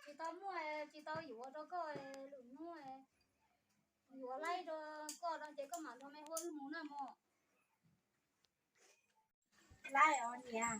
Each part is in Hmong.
Tsis tau muaj, tsis tau yuav rau koj lwm hnub, yuav laib rau koj no ces koj mam nrog me hu wb mus na mog. Laib os niam.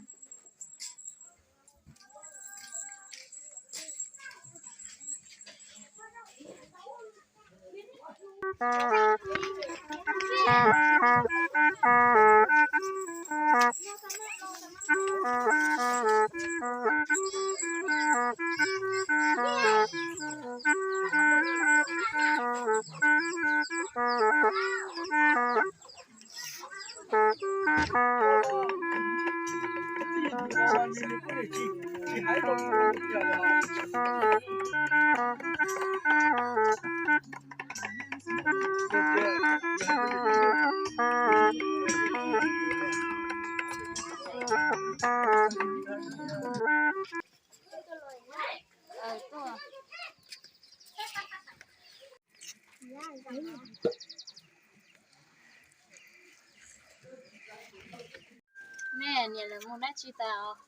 Nej niam lawv mus dab tsi tas os?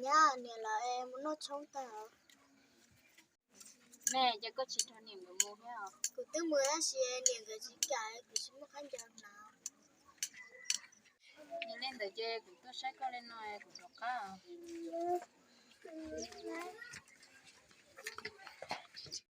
Nyab, niam lawv mus noj tshoob tag os. Nej, ces koj tsis nrog niam nkawd mus thiab os? Kuv twb mus tab sis niam nkawd tsis kam, kuv tsis muaj khaub ncaws hnav. Yog li ntawd ces kuv tuaj saib koj li no kuv rov qab os.